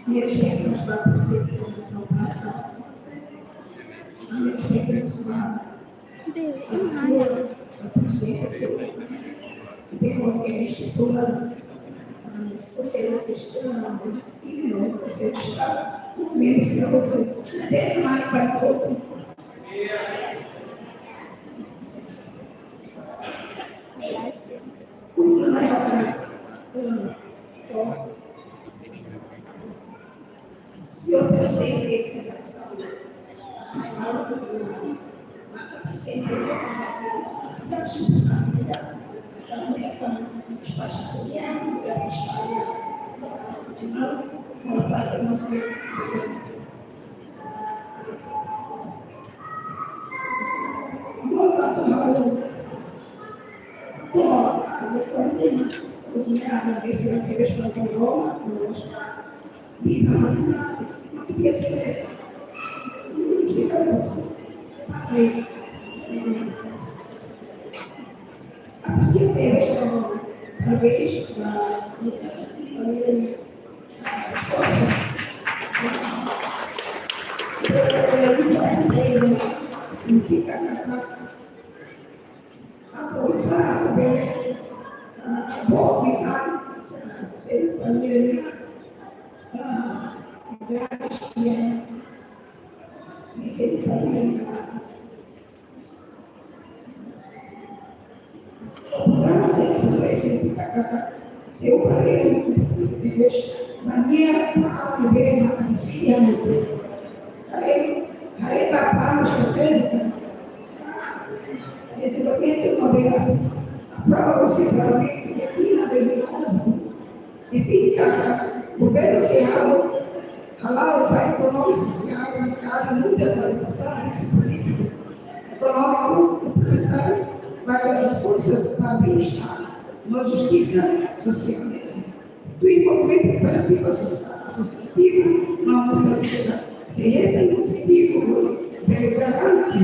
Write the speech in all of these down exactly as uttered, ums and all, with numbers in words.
E respeitamos para o presidente da Comissão de Ação. E respeitamos para a sua presidência. E tem qualquer estrutura, ah, se você não fez, ah, e não, você está com menos saúde. Até mais para outro. Señor presidente, espacio social, Apresia tebes, parabéns ba esforsu. Realizasaun signifika katak atu oinsá atu bele, ah, boot liután, se família, ah, garis, ya, se família. Programa se estabelese, se o problema de interesse, maneira para o governo anuncia muito. Haree, haree ba planu estratéjiku dezenvolvimentu no bela. Aprova husi Parlamentu iha tinan dois mil e onze. Define katak governu sei halo, hala'o ba ekonomia sosiál, merkadu muda, orientasaun, risku polítiku, ekonómiku, implementar, ba reforsu ba bem-estar no justisa sosiál. Tuir movimentu kooperativa aso-, asosiativa no multinasionál, sei hetan insentivu hodi bele garante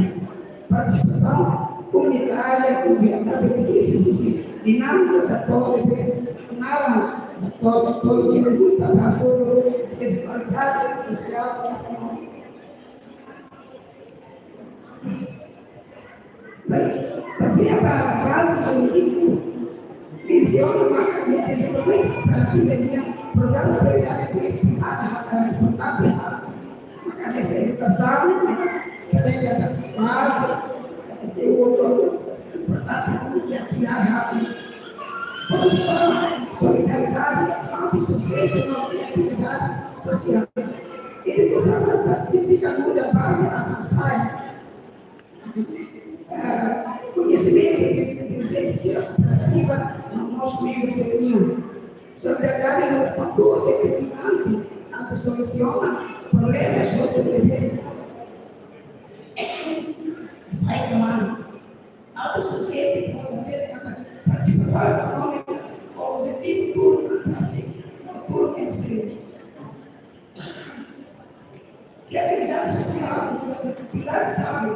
partisipasaun komunitária no hetan benefísiu husi dinámika setór ne'ebé naran setór tolu, ke luta ba hasoru dezigualdade sosiál no ekonómika. Bazeia ba baze jurídiku, mensiona maka iha dezenvolvimentu kooperativa nian programa prioridade atividade, eh, importante, maka hanesan edukasaun, terrenu baze, eh, sei outro importante, komu ke atividade, vamos falar solidariedade, autossuficiente na atividade sosiál. Edukasaun signifika muda baze atu sai. Eh, koñesimentu de, de, de, de kooperativa no mós membru sira-nian. Solidariedade no fatór determinante atu solusiona problemas hotu ne'ebé sai kmaan. Autossuficiente, com certeza, participasaun ekonómika, objetivu tuir, para si, no tuir M C. Kriatividade sosiál, pilar xave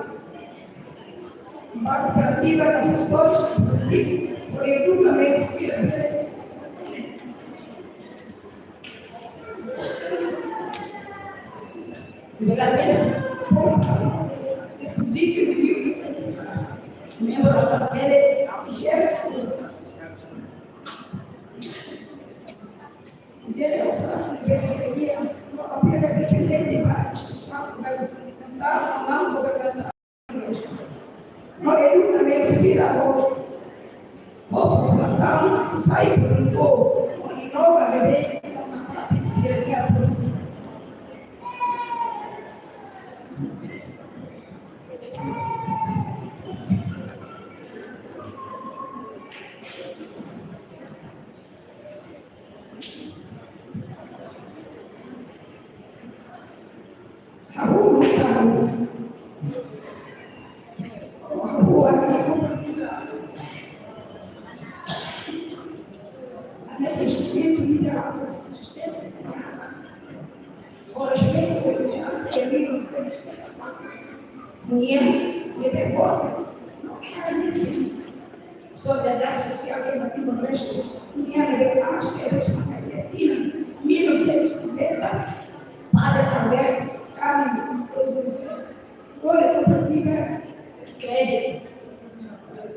ba kooperativa no setores produtivu, hodi eduka membru sira bele bele bele, bom, depois de membru atu bele jere Jere ostrasu de parseria, no papel independente ba instituisaun governamental, no não governamental. No eduka membru sira ho, ho populasaun, atu sai produtu, no inova ne'ebé, no na fatin sira-nia produtu. Hahú luta, hahú. Hahú, hahú, hahú. Hanesan instrumentu lideradu, sistema de raça. O respeito da liderança e amigos de sistema. União e devoto. Não é a minha. Solidariedade Sosiál iha Timor-Leste, nian ne'ebé aas tebes maka iha tinan mil novecentos e noventa, Padre Alberto Cândido, José, agora kooperativa Crédito.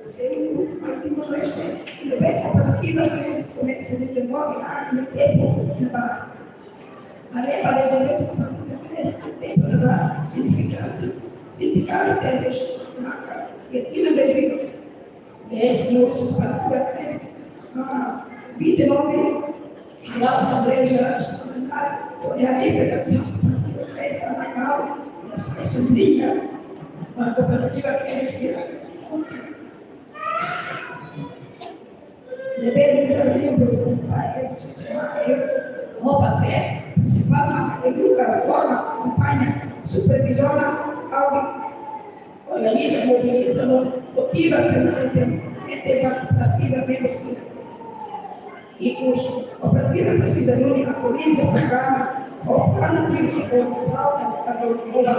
Sendo mai Timor-Leste, ne'ebé kooperativa Crédito komesa dezemove anos no tempu ne'ebá. Haree ba dezenvolvimentu kooperativa Crédito iha tempu ne'ebá signifikativu, signifikativu tebes maka iha tinan dois mil e dez, no uso para cura crédito, ah, vinte e nove, na Assembleia Geral Extraordinária, onde a livre da Assembleia Geral, e essa subliga, a cooperativa cresce, ne'ebé membru ba F C C A, no papél prinsipál maka eduka, forma, akompaña, superviziona, audi-, organiza, mobiliza, motiva permanentemente kooperativa membru sira. Ikus, kooperativa presiza duni atualiza programa ou planu de organizasaun edukativa.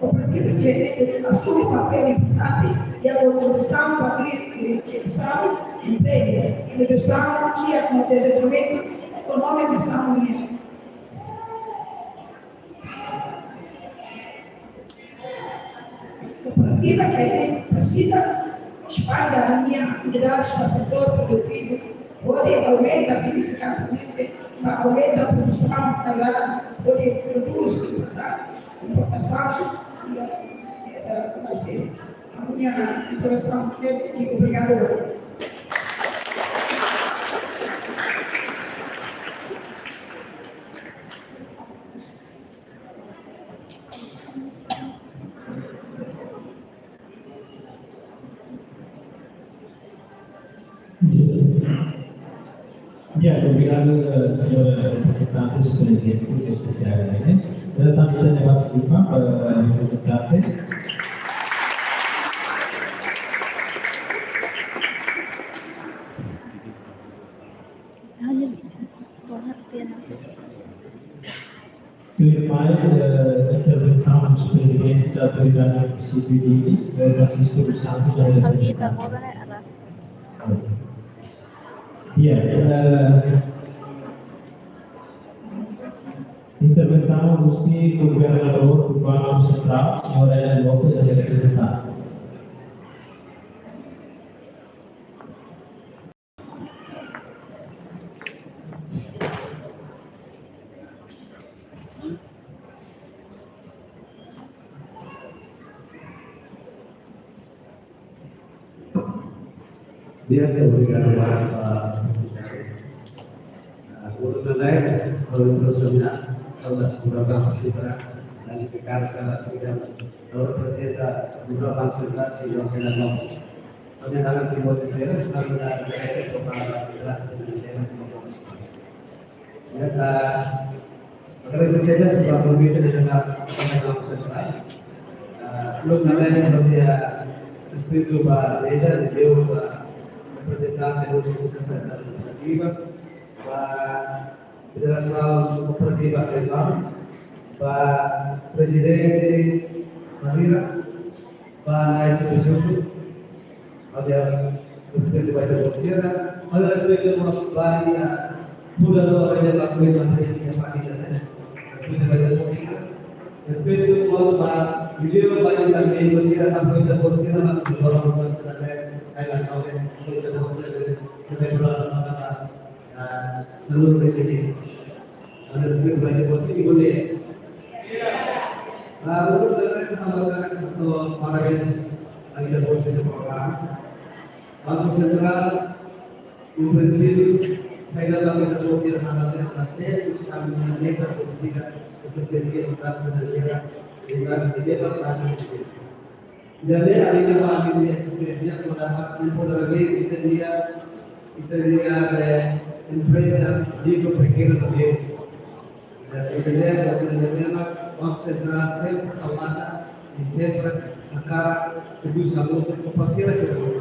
Kooperativa Crédito asume papél importante iha kontribuisaun ba kri-, kri-, kriasaun empregu, redusaun kiak no dezenvolvimentu ekonómiku nasaun nian. Kooperativa Crédito presiza espande ninia atividade ba setór produtivu, hodi aumenta signifikativu, ba aumenta produsaun agrária, hodi reduz importa-, importasaun, eh, eh, eh, hanesan ne'e. Ami-nia informasaun ne'e, obrigadu. Di'ak, obrigadu, eh, señora reprezentante, superintendente do C C A H N. Eh, tanba ita-nia baze liman ba reprezentante. Tuirmai, eh, intervensaun dos prezidente da Autoridade Munisípiu Dili, eh, Francisco dos Santos, da Aqui tá reprezentante. Boa, né? Di'ak, eh, intervensaun husi Governadór Banku Sentrál, señora Ellen Lopes, da reprezentante. Di'ak, obrigadu barak ba, ah, guru nalai, kalau terus sudah, kalau sudah bang sih para, dan kita secara sidang, kalau presiden, guru bang sudah sih, yang kena ngomong. Kami akan Timor Leste, sekarang kita, kita, kita, kita, kita, Ya, ah, agradese tebes ba konvite de la Banku Sentrál. Ah, lo que me da respeitu ba meza, de ba reprezentante do sistema da kooperativa, ba Federasaun Kooperativa Alemã, ba prezidente Maria, ba nai servisu, ha'u-nia respeitu ba ita-boot sira, ha'u-nia respeitu mós ba iha fundadór da família, iha família, ne'e. Respeitu ba ita-boot sira. Respeitu mós ba, liuliu ba ita-boot sira, ba ita-boot sira, ba ita-boot sira, ba ita-boot sira, sai la kau, ba ita-boot sira, selebra, ba, ba, Ah, seluruh presiden. Ada juga banyak posisi boleh. Ah, untuk dalam hal untuk parabéns bagi posisi program. Banku Sentrál, prinsípiu, saida bagi posisi hal yang asesu kami meta politika untuk kerja atas Indonesia dengan di depan bagi Indonesia. Jadi, além da parte de experiência, toda a empoderamento, ita-nia, ita-nia, eh, empreza, mikro, pequena, média. Ita-nia, ita-nia, Banku Sentrál sempre aumenta e sempre a cara, servisu hamutuk, parseria servisu.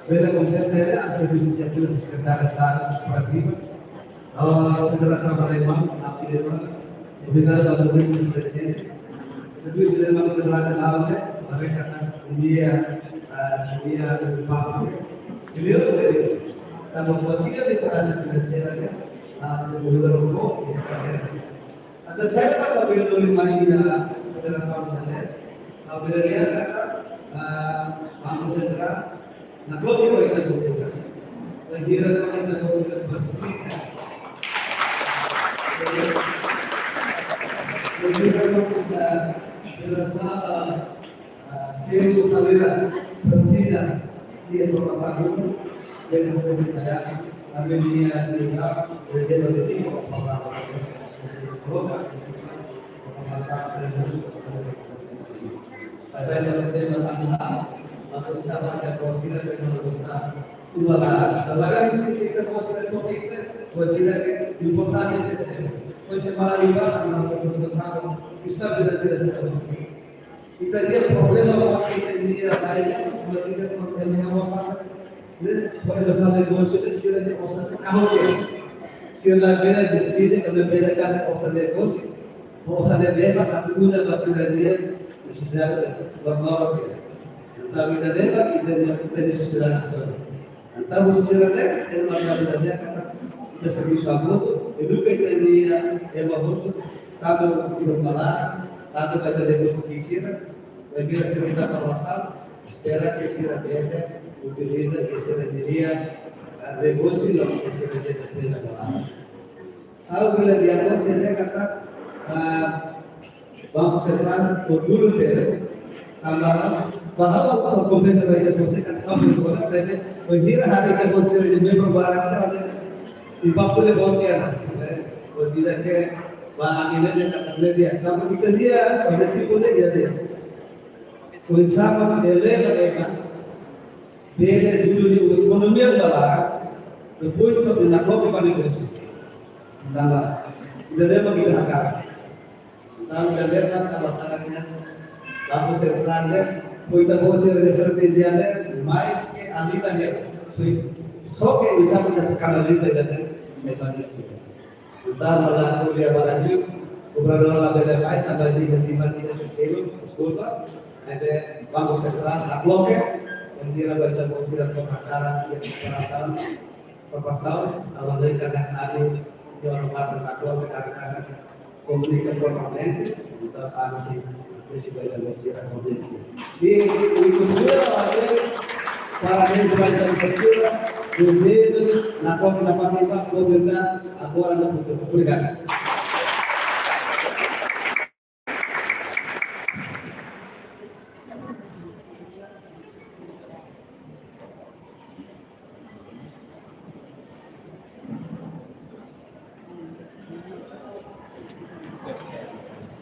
Bele akontese, servisu de apoiu, Sekretáriu Estadu, kooperativa, ah, Federasaun Alemã, a Alemã, obrigadu ba prezidente. Servisu Alemã, Federasaun Alemã, mereka kan dia, ah, dia, ah, Beliau tadi, tanba buat tidak di transaksi finansial ya, ah, beliau rokok, ya, ya. Ada saya tak beliau lima ini, ya, pada sama saya, ah, beliau dia kata, ah, Banku Sentrál, nah, kalau dia itu sih, dan dia itu sih bersih. Jadi, kalau kita berasa, ah, selu kalera presiza iha formasaun, bele presiza ya, ami-nia liga, bele bele timo para koloka formasaun. Ada yang tema tanpa, atau sama ada konsila dengan Gusta. Uma la, la, la, la, mesti kita konsila topik, buat kita ke importante, kita. Konsila malah juga, sama Gusta, kita tidak sudah sudah. Ita-nia problema, ita-nia lain, ita-nia problema yang bosan. Ne'e, problema sala negósiu ne'e, sira-nia osan ne'e kaho dia. Sira la bele destine, la bele kada osan negósiu. Osan ne'e leba, tapi uza ba sira-nia nesesidade, ba moro dia. Tapi ita leba, ita-nia, ita-nia sosiedade nasionál. Entaun, husi sira ne'e, ema kaben nia katak, ita servisu hamutuk, eduka ita-nia ema hotu, tanba ita-nia maun, tanba ita-nia musu ki'ik sira, bagi sira ita formasaun, espera ke sira bele utiliza ke sira-nia, eh, negósiu, no sira-nia despeza maun. Ha'u bele diagnoza ne'e katak, ah, Banku Sentrál, ho dulu teres, tanba, bahwa ha'u konfesa ba ita-boot sira katak ha'u bele ko'alia, tanba, bainhira haree ke konsellu de membru barak ka, impaktu ne'e boot ya, eh, ho dulu ke, ba ami ne'e katak ne'e dia, tanba ita-nia objetivu ne'e dia, dia. Oinsá mak eleva ema, bele dudu liu ekonomia ba laran, depois mak nakloke ba negósiu. Tanba, ida-ne'e mak ita hakarak. Tanba ida-ne'e mak tanba tanaknya, Banku Sentrál ne'e, ho ita-boot sira-nia estratéjia ne'e, mais ke alina ne'e, sui, só ke bisa kita kanaliza ida-ne'e, sebanyak itu. Entaun, ha'u ko'alia ba rádiu, kobradór la bele mai, tanba di, di, di, di, di selu, deskulpa, ne'ebé Banku Sentrál nakloke, bainhira ba ita-boot sira to'o hakarak, iha preparasaun, preparasaun, ha'u hanoin katak ami, iha ona matan nakloke, katak komunika formalmente, entaun ami sei, sei ba ita-boot sira komunika. I, i, i, parabéns ba ita-boot sira, dezeju, nakloke, nakloke, ba, governa, agora no futuru. Obrigadu.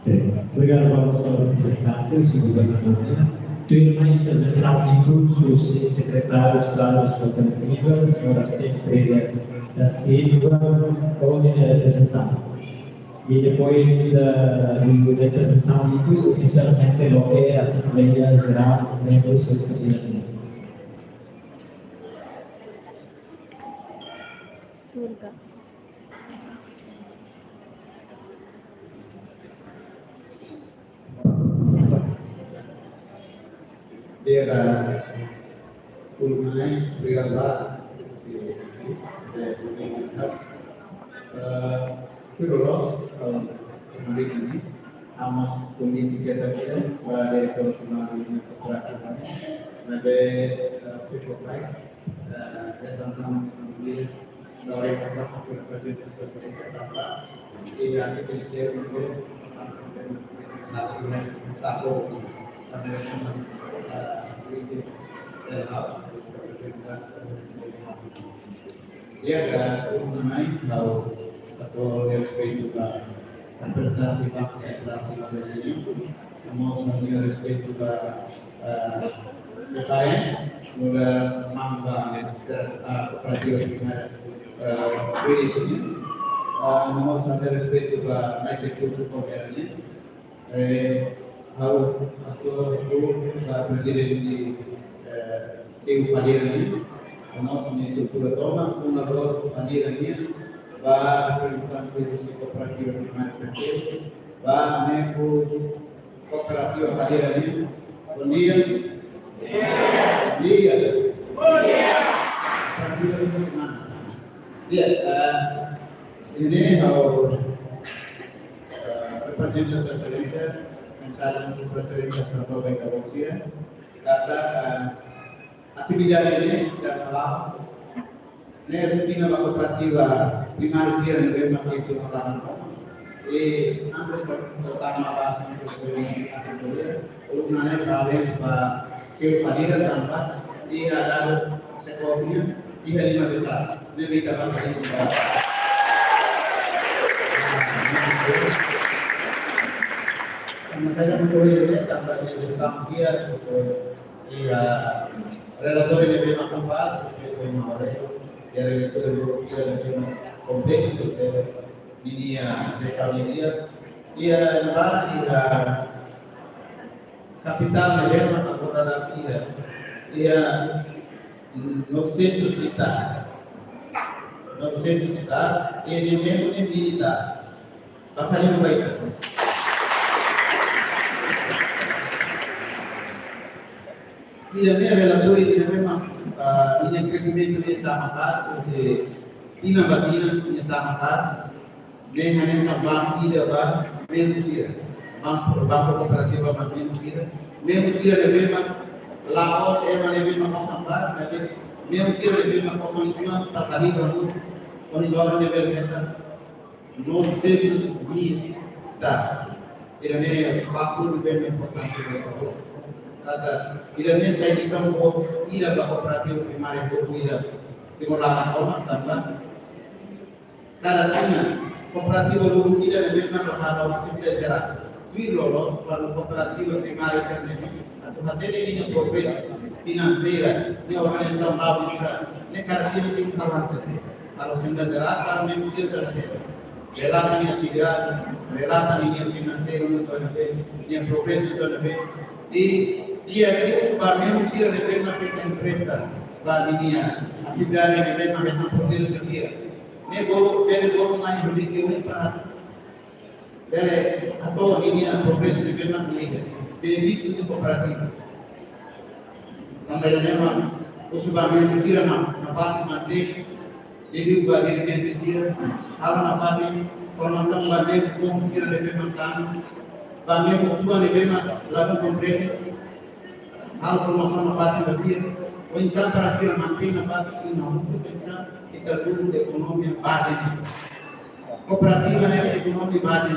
Sin, obrigadu ba señór reprezentante, señór gobernador. Tuirmai intervensaun de kursus, señór sekretáriu Estadu Kooperativa, señora Sempre da Silva, orden de reprezentante. I depois da, da intervensaun de kursus, ofisialmente loke Asembleia Jerál, membrus, señór presidente. Turka. Di'ak, uluk nanain, obrigadu ba, eh, filo loos, eh, kemarin ini, ha'u mós kontente ke ta kira, ba diretór nasionál de kooperativa, ne'ebé, eh, fiko baik, eh, ke tantang sendiri, Di'ak, uluk nanain ha'u hato'o respeitu ba reprezentante Banku Sentrál Timor-Leste, no mós ha'u-nia respeitu ba eh, F A M, nu'udar maun ba, eh, kooperativa primária, eh, Wiri nian. Eh, no mós ha'u-nia respeitu ba nai sekretáriu kooperativa nian. Eh, ha'u hato'o ba prezidente, eh, Seu Palheira nian. No mós nia estrutura tomak, fundadór Palheira nian, ba reprezentante husi kooperativa primária Santese, ba membru kooperativa Palheira nian. Bondia. Bondia. Bondia. Ya, eh, ini ha'u, eh, reprezenta Sua Exelénsia, mensajen Sua Exelénsia tanba ita-boot sira. Katak, eh, atividade ne'e ita hala'o ne'e rotina ba kooperativa primária sira ne'ebé mak iha Timor laran. I antes ba tama ba assuntu ne'ebé mak ita ko'alia, uluk ne'e parabéns ba seu família tanba iha dadus SEKOPE nian, iha lima desa. Ne'ebé ita bá ba. Tanba saida mak ko'alia ne'e tanba iha desa mak iha, iha relatóriu ne'ebé mak kompas, ne'ebé mak ha'u haree, iha relatóriu ne'ebé mak kompletu, ne'ebé ninia desa ninia, iha ne'ebá, iha kapitál ne'ebé mak agora dadaun iha, iha, mm, novecentos hectares. Novecentos hectares, iha ne'ebé mak iha mil hectares. Pasa lima baita. Ida-ne'e relatóriu ida-ne'e mak, ah, ninia kresimentu ne'e hanesan maka'as, se tinan ba tinan ne'e hanesan maka'as, ne'e hanesan banku ida ba membru sira, banku, banku kooperativa ba membru sira, membru sira ne'ebé mak la'ós ema ne'ebé mak osan ba, ne'ebé membru sira ne'ebé mak osan itu mak tak kali banku, oni logo ne'ebé hetan novecentos mil hectares. Ida-ne'e pasu ne'ebé importante ba ita-boot. Katak ida-ne'e sai lisaun boot ida ba kooperativa primária boot ida Timor laran tomak tanba kada tinan kooperativa lubuk ida ne'ebé mak halo atividade jerál. Tuir loloos ba kooperativa primária sira-ne'e atu hatene ninia progresu finanseira, ninia organizasaun ba bisa, ne'e kada tinan tenke halo hanesan ne'e. Halo asembleia jerál, halo membru sira kada tinan. Relata ninia atividade, relata ninia finanseiru no tona be, ninia progresu tona be. I, iha, iha ba membru sira ne'ebé mak hetan empresta ba ninia atividade ne'ebé mak hetan porteiro de dia. Ne'e bolu, bele bolu mai hodi ke uni para bele hato'o ninia progresu ne'ebé mak iha. Benefísiu husi kooperativa. Tanba ida-ne'e mak husu ba membru sira na, nafatin mantein, di'ak ba dirijente sira, halo nafatin formasaun ba membru sira ne'ebé mak tanu, ba membru tuan ne'ebé mak ladún komprende, halo formasaun nafatin ba sira, oinsá para sira mantein nafatin, i no mutu oinsá ita dudu ekonomia baze. Kooperativa ne'e ekonomia baze.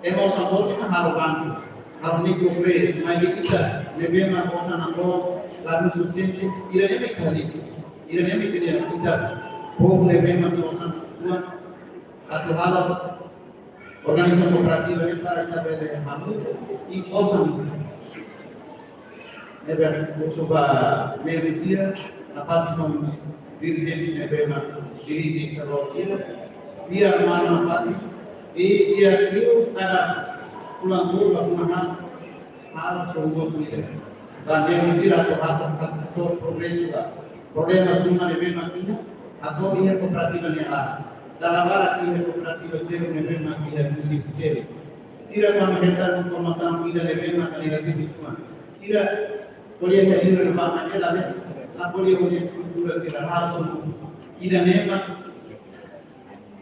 Ema osan boot mak halo banku, halo mikrokréditu, maibé ita ne'ebé mak osan na ko la no sustente, ida-ne'e mak ita halo. Ida-ne'e mak ita, ita povu ne'ebé mak osan tuan, atu halo organizasaun kooperativa ne'e para ita bele hamutuk i osan. Ne'ebé husu ba membru sira, nafatin ho dirijente ne'ebé mak dirije ita-boot sira, iha manu nafatin, i iha liu kada fulan tolu ba fulan haat, halo sorumutu ida. Ba membru sira atu, atu, atu progresu ba problema sira ne'ebé mak iha, atu iha kooperativa ne'e la. Dala barak iha kooperativa seluk ne'ebé mak iha munisípiu seluk. Sira kuandu hetan formasaun ida ne'ebé mak negativu tuan. Sira ko'alia ke diri no ba mate la be, la ko'alia ko'alia estrutura sira halo sorumutu. Ida-ne'e mak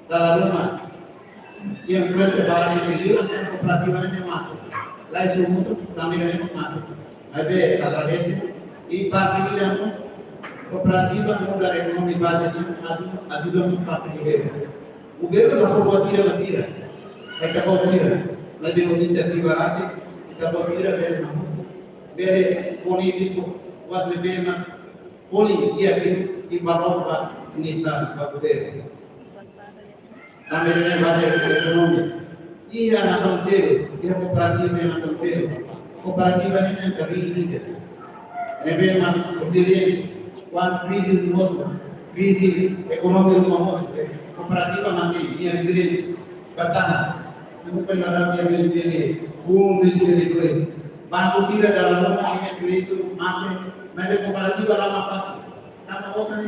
dala ruma. Iha influénsia barak iha diri, kooperativa ne'e mate. Lae sorumutu, tanba ida-ne'e mate. Maibé, agradese. I parte ida mós, kooperativa muda ekonomia baze nian, ajuda, ajuda mós parte governu. Governu la fó buat ida ba sira, ita-boot sira, maibé inisiativa rasik, ita-boot sira bele hamutuk, bele ko'alia buat ne'ebé mak folin di'ak i valór ba inisiativa governu. Tanba ne'e baze ekonomia. Iha nasaun seluk, iha kooperativa iha nasaun seluk. Kooperativa ne'e hanesan ringu ida ne'ebé mak reziliente. Kuandu krize mosu, krize ekonomia ruma mosu, kooperativa mantein, nia reziliente. Bertahan. Namun pengadaan yang reziliente, full reziliente. Banku sira dala ruma nia kréditu mate, maibé kooperativa la mate. Tanba osan